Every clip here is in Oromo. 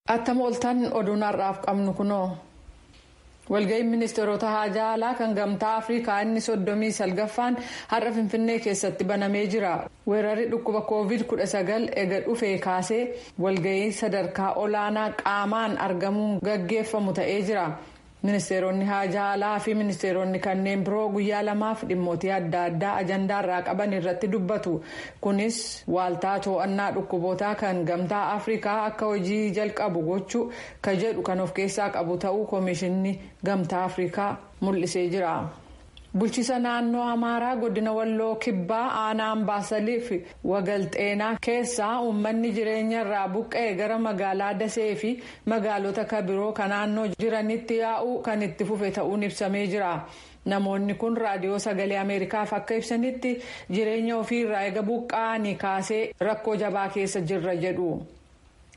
Attam ooltan, oduun har'aaf qabnu kunoo. Walga'iin ministeerota haajaa alaa kan Gamtaa Afrikaa inni 39ffaan har'a Finfinnee keessatti banamee jira. Weerarri dhukkuba Koovid 19 ega dhufee kaasee walga'ii sadarkaa olaanaa qaamaan argamuun gaggeeffamu ta'ee jira. Ministeeronni haajaa alaa fi ministeeronni kanneen biroo guyyaa lamaaf dhimmootii adda addaa ajandaa irraa qaban irratti dubbatu. Kunis waaltaa to'annaa dhukkubootaa kan Gamtaa Afrikaa akka hojii jalqabu gochuu ka jedhu kan of keessaa qabu ta'uu Koomishinni Gamtaa Afrikaa mul'isee jira. Bulchiisa naannoo Amaaraa godina Walloo Kibbaa aanaa Ambaasalii fi Wagalxeenaa keessaa uummanni jireenya irraa buqqa'e gara magaalaa Dasee fi magaalota kabiroo kan naannoo jiranitti yaa'uu kan itti fufe ta'uun ibsamee jira. Namoonni kun Raadiyoo Sagalee Ameerikaaf akka ibsanitti, jireenya ofii irraa eega buqqa'anii kaasee rakkoo jabaa keessa jirra jedhu.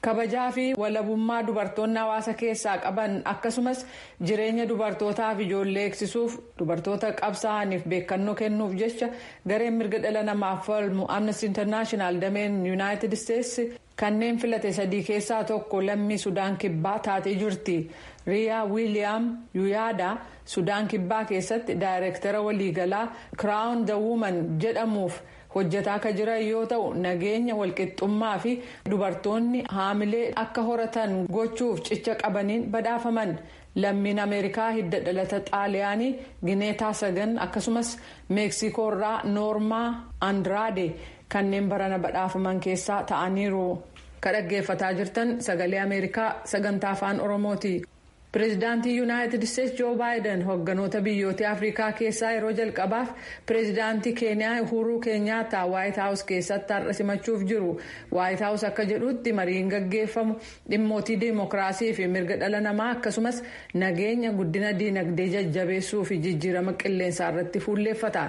Kabajaa fi walabummaa dubartoonni hawaasa keessaa qaban akkasumas jireenya dubartootaaf ijoollee eegsisuuf dubartoota qabsaa'aniif beekannoo kennuuf jecha gareen mirga dhala namaaf falmu Amnesty International dameen Yuunaayitid Isteetsi kanneen filate sadii keessaa tokko lammii Sudaan Kibbaa taatee jirti. Riyaa Wiiliyaam Yuyaada Sudaan Kibbaa keessatti daayireektara waliigalaa Crown the Woman jedhamuuf hojjetaa akka jiran yoo ta'u, nageenya, walqixxummaa fi dubartoonni haamilee akka horatan gochuuf cicha qabaniin badhaafaman. Lammiin Ameerikaa hidda dhalata Xaaliyaanii Gineetaa Sagan akkasumas Meeksikoorraa Noormaa Andraade kanneen barana badhaafaman keessaa ta'aniiru. Ka dhaggeeffataa jirtan Sagalee Ameerikaa sagantaa Afaan Oromooti. Pireezidaantii Yuunaayitid Isteetsi Joo Baayiden hogganoota biyyoota Afrikaa keessaa yeroo jalqabaaf pireezidaantii Keeniyaa Uhuruu Keenyaataa Waayit Haawus keessatti har'a simachuuf jiru. Waayit Haawus akka jedhutti, mariin gaggeeffamu dhimmootii diimokiraasii fi mirga dhala namaa akkasumas nageenya, guddina diinagdee jajjabeessuu fi jijjiirama qilleensaa irratti fuulleeffata.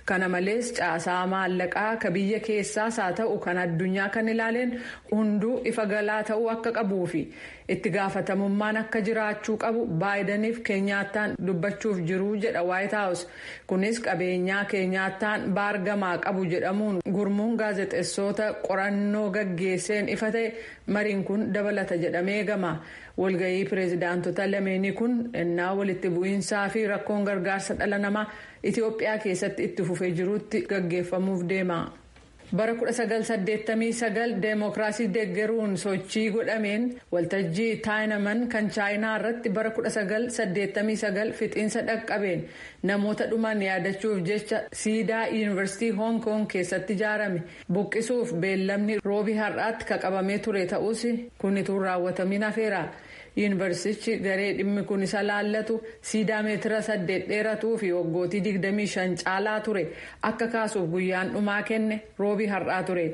Kana malees caasaa maallaqaa ka biyya keessaas haa ta'u kan addunyaa kan ilaaleen hunduu ifa galaa ta'uu akka qabuu fi itti gaafatamummaan akka jiraachuu qabu Baayidaniif Keenyaattaan dubbachuuf jiru jedha Waayit Haawus. Kunis qabeenyaa Keenyaattaan baargamaa qabu jedhamuun gurmuun gaazexeessota qorannoo gaggeesseen ifa ta'e mariin kun dabalata jedhamee eegama. Walga'ii pireezidaantota lameenii kun innaa walitti bu'iinsaa fi rakkoon gargaarsa dhala namaa Itiyoophiyaa keessatti itti fufee jirutti gaggeeffamuuf deema. Bara 1989 deemokiraasii deeggaruun sochii godhameen waltajjii Taayinaman kan Chaayinaa irratti bara 1989 fixiinsa dhaqqabeen namoota dhuman yaadachuuf jecha siidaa Yuunivarsiitii Hoong Koong keessatti ijaarame buqqisuuf beellamni Roobii har'aatti kaqabamee ture ta'us, kun utuu raawwatamiin hafeera. Yuunivarsiitichi garee dhimmi kun isa laallatu siidaa meetira 8 dheeratuu fi waggootii 25 caalaa ture akka kaasuuf guyyaan dhumaa kenne Roobii har'aa ture.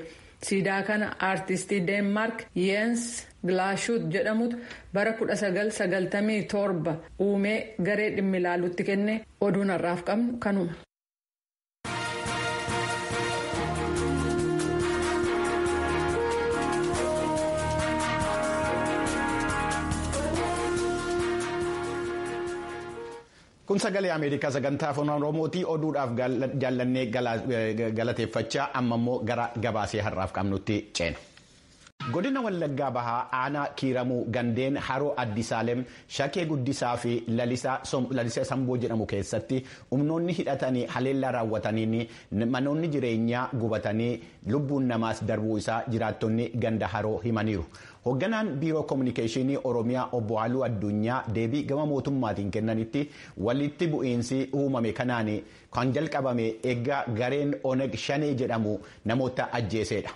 Siidaa kana aartistii Deenmaark Yeens Gilaashuut jedhamutu bara 1997 uumee garee dhimmi ilaalutti kenne. Oduun har'aaf qabnu kanuma. Kun Sagalee Ameerikaa sagantaa Afaan Oromootii. Oduudhaaf jaallannee galateeffachaa, amma immoo gara gabaasee har'aaf qabnutti ceena. Godina Wallaggaa Bahaa aanaa Kiiramuu gandeen Haroo Addisaalem, Shakee Guddisaa fi Lalisee Samboo jedhamu keessatti humnoonni hidhatanii haleellaa raawwataniin manoonni jireenyaa gubatanii lubbuun namaas darbuu isaa jiraattonni ganda Haroo himaniiru. Hoogganaan Biiroo Koominikeeshinii Oromiyaa Obbo Haaluu Addunyaa deebii gama mootummaatiin kennanitti, walitti bu'iinsi uumame kanaan kan jalqabame eeggaa gareen Oneg Shanee jedhamu namoota ajjeesedha.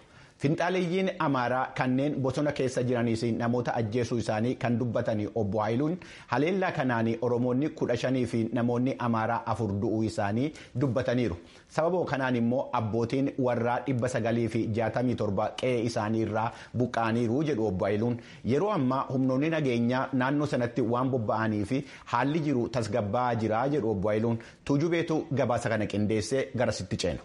Finxaaleeyyiin Amaaraa kanneen bosona keessa jiranis namoota ajjeesuu isaanii kan dubbatan Obbo Haayiluun, haleellaa kanaan Oromoonni 15 fi namoonni Amaaraa 4 du'uu isaanii dubbataniiru. Sababa kanaan immoo abbootiin warraa 967 qe'ee isaanii irraa buqqa'aniiru jedhu Obbo Haayiluun. Yeroo ammaa humnoonni nageenyaa naannoo sanatti waan bobba'anii fi haalli jiru tasgabbaa'aa jira jedhu Obbo Haayiluun. Tuujubeetu gabaasa kana qindeessee garasitti ceena.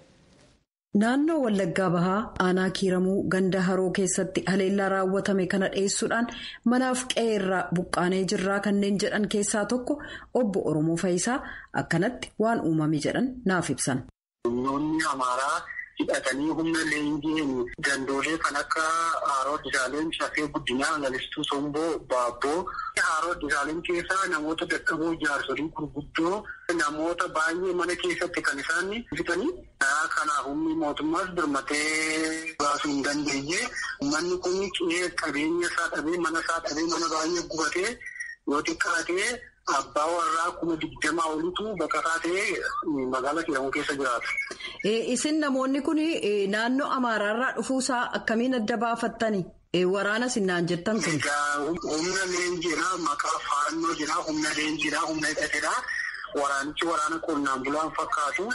Naannoo Wallaggaa Bahaa aanaa Kiiramuu ganda Haroo keessatti haleellaa raawwatame kana dhiyeessuudhaan manaaf qe'ee irraa buqqaanee jirraa kanneen jedhan keessaa tokko Obbo Oromoo Fayisaa akkanatti waan uumame jedhan naaf ibsan. Humnoonni Amaaraa Hidhatanii humna leenjiin gandoolee kan akka Haaroo Addisaaleen, Shafee Guddinaa, Lalistuu Somboo, Baabboo. Haaroo Addisaaleen keessaa namoota dadhaboo, jaarsolii gurguddoo, namoota baay'ee mana keessatti kan isaan fixanii. Kanaaf humni mootummaas birmatee baasuu hin dandeenye. Manni kun qe'ee qabeenya isaa dhabee, mana isaa dhabee, mana baay'ee gubatee yoo xiqqaatee abbaa warraa 20,000 olitu baqataa ta'ee magaalaa Kiiramuu keessa jiraatu. Isin namoonni kun naannoo Amaaraarraa dhufuusaa akkamiin adda baafattani? Waraana sinnaan jettan kun. Humna leenjiidha. Maqaa faannoo jira. Humna leenjiidha. Humna hidhatedha. Waraanichi waraana qonnaan bulaan fakkaatu.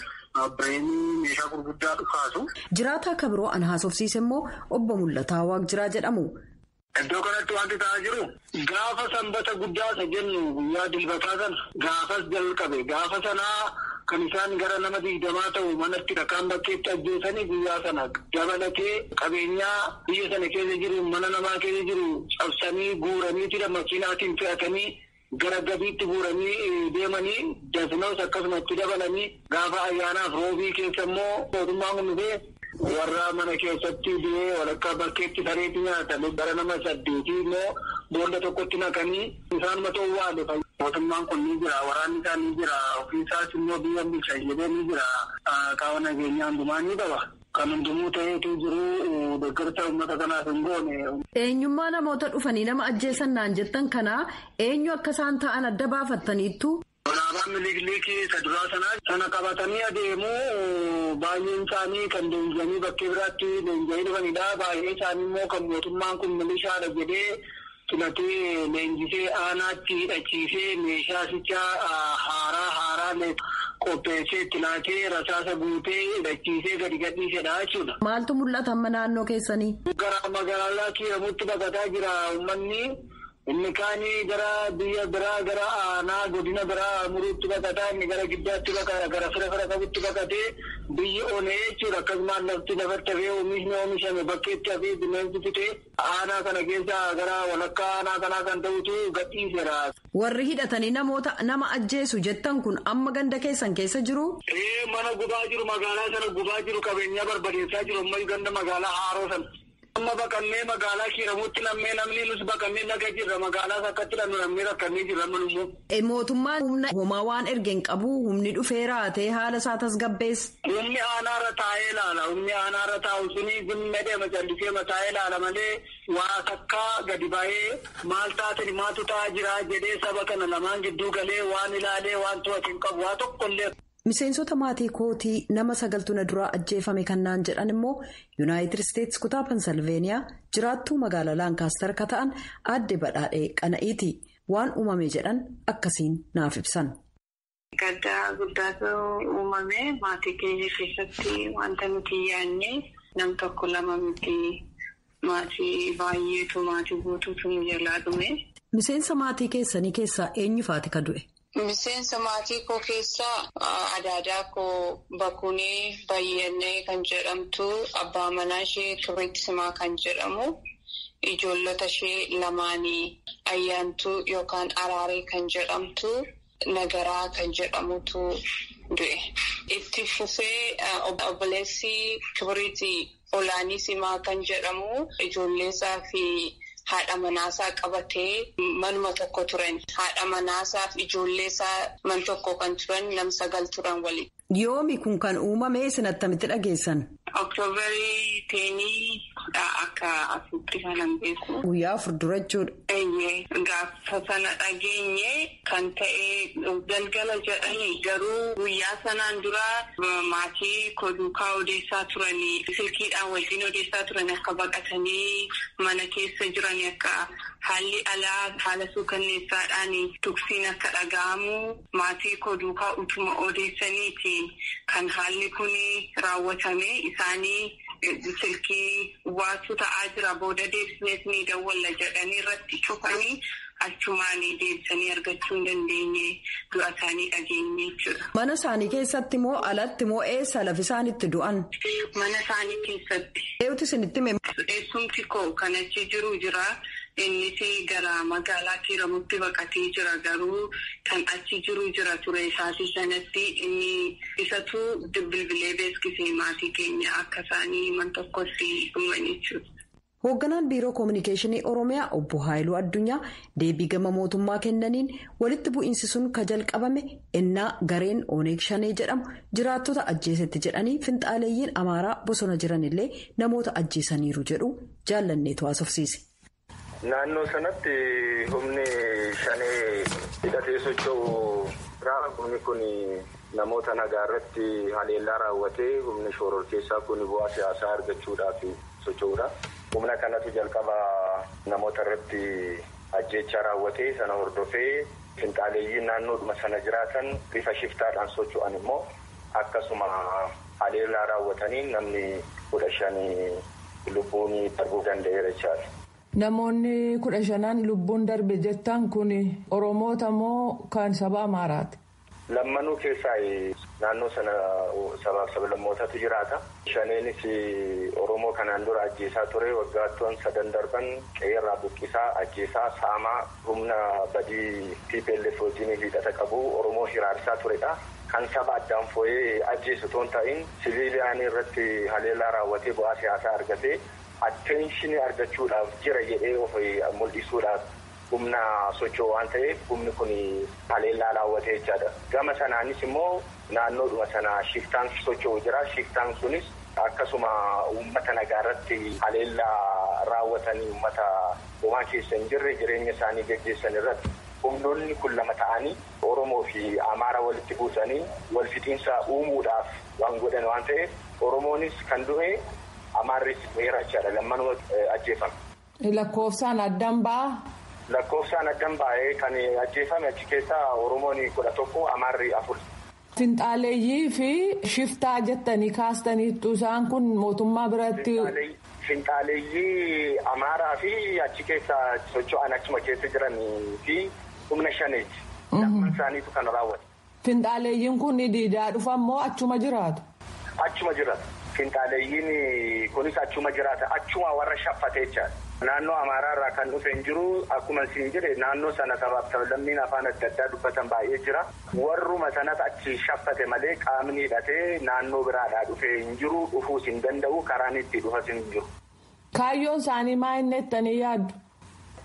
Bireenii meeshaa gurguddaa dhukaasu. Jiraataa akka biroo an haasofsiise immoo obbo Mul'ataa Waaqjiraa jedhamu. Iddoo kanatti wanti ta'aa jiru gaafa sanbata guddaa isa jennu guyyaa dilbataa sana gaafas jalqabe gaafa sanaa kan isaan gara nama 20 ta'u manatti dhakaan bakkeetti ajjeesanii guyyaa sana dabalatee qabeenyaa biyya sana keessa jiru mana namaa keessa jiru cabsanii guuranii makiinaatiin fe'atanii gara gabiitti guuranii deemanii dasnoos akkasumatti dabalanii gaafa ayyaanaaf roobii keessa immoo mootummaan kun dhufee warra mana keessatti du'ee walakkaa bakkeetti sareetti nyaatame gara nama 8 immoo boolla tokkotti naqanii isaan matoo waale. Mootummaan kun ni jira, waraanni isaa ni jira, ofiisaas immoo biyya bulcha jedhee ni jira, qaama nageenyaa hundumaa ni qaba. Kan hundumuu ta'eetu jiru deeggarsa uummata kanaaf hin goone. Eenyummaa namoota dhufanii nama ajjeesan naan jettan kanaa eenyu akka isaan ta'an adda baafattaniittu? Alaabaan miliikii isa duraa sana qabatanii adeemu baay'een isaanii kan leenji'anii bakkee biraatti leenji'anii dhufanidha. Baay'een isaanii immoo kan mootummaan kun milishaadha jedhee filatee leenjisee aanaatti hidhachiisee meeshaa sichaa haaraa qopheessee itti laatee rasaasa guutee hidhachiisee gadi gadhiisedha jechuudha. Maaltu mul'ata amma naannoo keessanii? Gara magaalaa Kiiramuutti baqataa jira uummanni. Inni kaanii gara biyya biraa gara aanaa godina biraa muruutti baqataa, inni gara giddaatti baqata, gara fira fira qabutti baqatee biyyi onee jechuudha. Akkasumas lafti lafatti hafee oomishni oomishame bakkeetti hafee bineensi fitee aanaa kana keessa gara walakkaa aanaa kanaa kan ta'utu gadhiiseera. Warri hidhatanii namoota nama ajjeesu jettan kun amma ganda keessan keessa jiru? Ee, mana gubaa jiru, magaalaa sana gubaa jiru, qabeenyaa barbadeessaa jiru ammayyuu ganda magaalaa Haaroo sana. Amma baqannee magaalaa Kiiramuutti nammee namni nus baqannee naga jirra, magaalaas akkatti dhannu nammee rakkannee jirra manummoo. Mootummaan humna homaa waan erge hin qabu, humni dhufee raatee haala isaa tasgabbeessa. Humni aanaarra taa'ee ilaala. Humni aanaarra taa'u suni zimmee deema callisee taa'ee ilaala malee waa takkaa gadi ba'ee maal taateen maaltu ta'aa jira jedhee saba kana lamaan gidduu galee waan ilaalee waan to'atu hin qabu waa tokkollee. Miseensota maatii kootii nama 9 na duraa ajjeefame kan naan jedhan immoo Yuunaayitid Isteetsi kutaa Pensilveeniyaa jiraattuu magaalaa Laankaastar ka ta'an aadde Badhaadhee Qana'iiti. Waan uumame jedhan akkasiin naaf ibsan. Gadda guddaatu uumame maatii keenya keessatti wanta nuti yaadne nam tokko lama miti, maatii baay'eetu maatii guutuutu nu jalaa dhume. Miseensa maatii keessanii keessaa eenyufaati ka du'e? Miseensa maatii koo keessaa adaadaa koo Bakunee Bayyannee kan jedhamtu, abbaa manaa ishee Kibrit Simaa kan jedhamu, ijoollota ishee lamaanii Ayyaantuu yookaan Araaree kan jedhamtu, Nagaraa kan jedhamutu du'e. Itti fufee obboleessi Kibrit Olaanii Simaa kan jedhamu ijoolleesaa fi haadha manaasaa qabatee manuma tokko turan. Haadha manaasaa fi ijoolleesaa man tokko kan turan nam 9 turan waliin. Yoomi kun kan uumame isin attamitti dhageessan? Oktoobarii 10 akka asitti kanan beeku. Guyyaa 4 dura jechuudha. Gaafa sana dhageenye kan ta'e galgala jedhani, garuu guyyaa sanaan dura maatii koo duukaa odeessaa turanii, silkiidhaan wajjin odeessaa turan, akka baqatanii mana keessa jiran, akka haalli alaa haala suukanneessaadhaan tuksiin akka dhaga'amu maatii koo duukaa utuma odeessaniiti kan haalli kun raawwatame. Isaanii silkii waatu ta'aa jira booda deebisnees ni dawwalla jedhanii irratti cufanii achumaan deebisanii argachuu hin dandeenye, du'a isaanii dhageenye jechuudha. Mana isaanii keessatti moo alatti moo eessa lafi isaan itti du'an? Mana isaanii keessatti. Eenyutu isinitti hime? Eessumti koo kan achi jiru jira. Innis gara magaalaa Kiiramutti baqatee jira garuu kan achi jiru jira ture isaatii sanatti inni isatu bilbilee beeksisee maatii keenya akka isaanii man tokkotti dhuman jechuudha. Hoogganaan Biiroo Koominikeeshinii Oromiyaa Obbo Haayiluu Addunyaa deebii gama mootummaa kennaniin walitti bu'iinsi sun ka jalqabame ennaa gareen Oneeg Shanee jedhamu jiraattota ajjeesetti jedhanii finxaaleeyyiin Amaaraa bosona jiranillee namoota ajjeesaniiru jedhu jaallanneetu haasofsiise. Naannoo sanatti humni shanee hidhatee socho'u humni kun namoota nagaa irratti haleellaa raawwatee humni shororkeessaa kun bu'aa siyaasaa argachuudhaaf socho'uudha. Humna kanatu jalqaba namoota irratti ajjeechaa raawwatee sana hordofee finxaaleeyyiin naannoodhuma sana jiraatan bifa shiftaadhaan socho'an immoo akkasuma haleellaa raawwatanii namni 15 lubbuun darbuu danda'eera jechaadha. Namoonni 15 lubbuun darbe jettan kun Oromoota moo kan saba Amaaraati? Lammanuu keessaa naannoo sana sabaaf sablammootatu jiraata. Shaneenis Oromoo kanaan dura ajjeesaa ture waggaattuwan sadan darban qe'eerraa buqqisaa ajjeesaa saamaa humna badii TPLF wajjin hidhata qabu Oromoo hiraarsaa turedha. Kan saba addaan foo'ee ajjeesu otoo hin ta'in siviiliyaanii irratti haleellaa raawwatee bu'aa siyaasaa argatee atteenshinii argachuudhaaf jira jedhee of mul'isuudhaaf. Humna socho'u waan ta'eef humni kun haleellaa raawwatee jechaadha. Gama sanaanis immoo naannoodhuma sana shiftaan socho'u jira. Shiftaan sunis akkasuma uummata nagaa irratti haleellaa raawwatanii uummata homaa keessa hin jirre jireenya isaanii gaggeessan irratti humnoonni kun lama ta'anii Oromoo fi Amaara walitti buusanii wal fixiinsa uumuudhaaf waan godhan waan ta'eef Oromoonis kan du'e Amaarris du'eera jechaadha. Lammanuu ajjeefame. Lakkoofsaan addaan ba'aa? Lakkoofsaan addan baay'ee kan ajjeefame achi keessaa Oromoon 11 Amaarri 4. Finxaaleeyyii fi shiftaa jettanii kaastaniittu isaan kun mootummaa biratti. Finxaaleeyyii Amaaraa fi achi keessa socho'an achuma keessa jiranii fi humna shaneeti. Lamman isaaniitu kan raawwate. Finxaaleeyyiin kun diidaa dhufan moo achuma jiraatu? Achuma jiraatu. Finxaaleeyyiin kunis achuma jiraata. Achuma warra shaffatee jechaadha. Naannoo Amaaraa irraa kan dhufe hin jiru. Akkuma siin jedhe naannoo sana sabaaf sablammiin afaan adda addaa dubbatan baay'ee jira. Warruma sanas achi shaffate malee qaamni hidhatee naannoo biraadhaa dhufe hin jiru. Dhufuus hin danda'u. Karaan itti dhufas hin jiru. Kaayyoon isaanii maal inni jettanii yaaddu?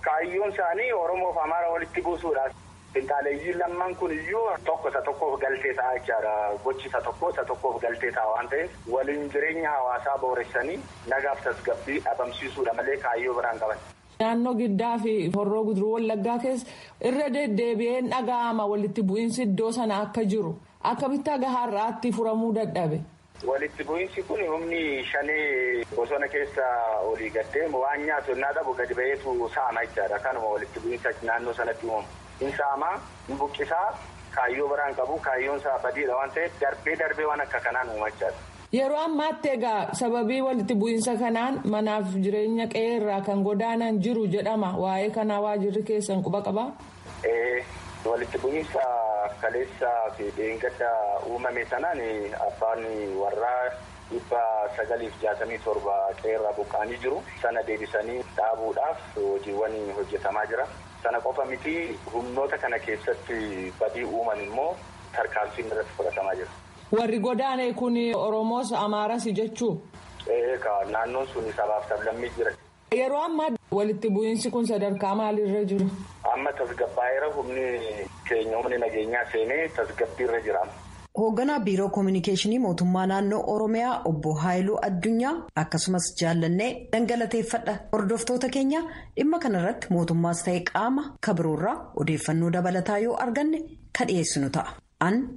Kaayyoon isaanii Oromoof Amaara walitti buusuudha. Finxaaleeyyiin lamman kun iyyuu tokko isa tokkoof galtee ta'a jechaadha. Gochi isa tokko isa tokkoof galtee ta'a waan ta'eef waliin jireenya hawaasaa booressanii nagaaf tasgabbii dhabamsiisuudha malee kaayyoo biraan qaban. Naannoo Giddaa fi Horroo Guduruu Wallaggaa keessa irra deddeebi'een dhaga'ama walitti bu'iinsi iddoo sana akka jiru. Akkamitti haga har'aatti furamuu dadhabe? Walitti bu'iinsi kun humni shanee bosona keessa olii gaddee waan nyaatu innaa dhabu gadi ba'eetu saama jechaadha. Kanuma walitti bu'iinsa naannoo sanatti uumamu. Hin saamaa, hin buqqisaa, kaayyoo biraan qabu, kaayyoon isaa badiidha waan ta'eef darbee darbee waan akka kanaan uumachaadha. Yeroo ammaatti egaa sababii walitti bu'iinsa kanaan manaaf jireenya qe'ee irraa kan godaanan jiru jedhama. Waa'ee kanaa waajirri keessan quba qabaa? Walitti bu'iinsa kaleessaa fi dheengadda uumame sanaan abbaan warraa 967 qe'ee irraa buqqa'anii jiru. Sana deebisanii dhaabuudhaaf hojiiwwan hojjetamaa jira. Sana qofa miti humnoota kana keessatti badii uuman immoo tarkaanfiin irratti fudhatamaa jira. Warri godaane kun Oromoos Amaaras jechuu? Naannoon sun sabaaf sablammii jira. Yeroo ammaa walitti bu'iinsi kun sadarkaa maalirra jiru? Amma tasgabbaa'eera humni keenya humni nageenyaa seenee tasgabbiirra jira. Hoogganaa Biiroo Koominikeeshinii Mootummaa Naannoo Oromiyaa Obbo Haayiluu Addunyaa akkasumas jaallannee dhangalateeffadha. Hordoftoota keenya dhimma kanarratti mootummaas ta'e qaama kabiroorraa odeeffannoo dabalataa yoo arganne ka dhiyeessinu ta'a. An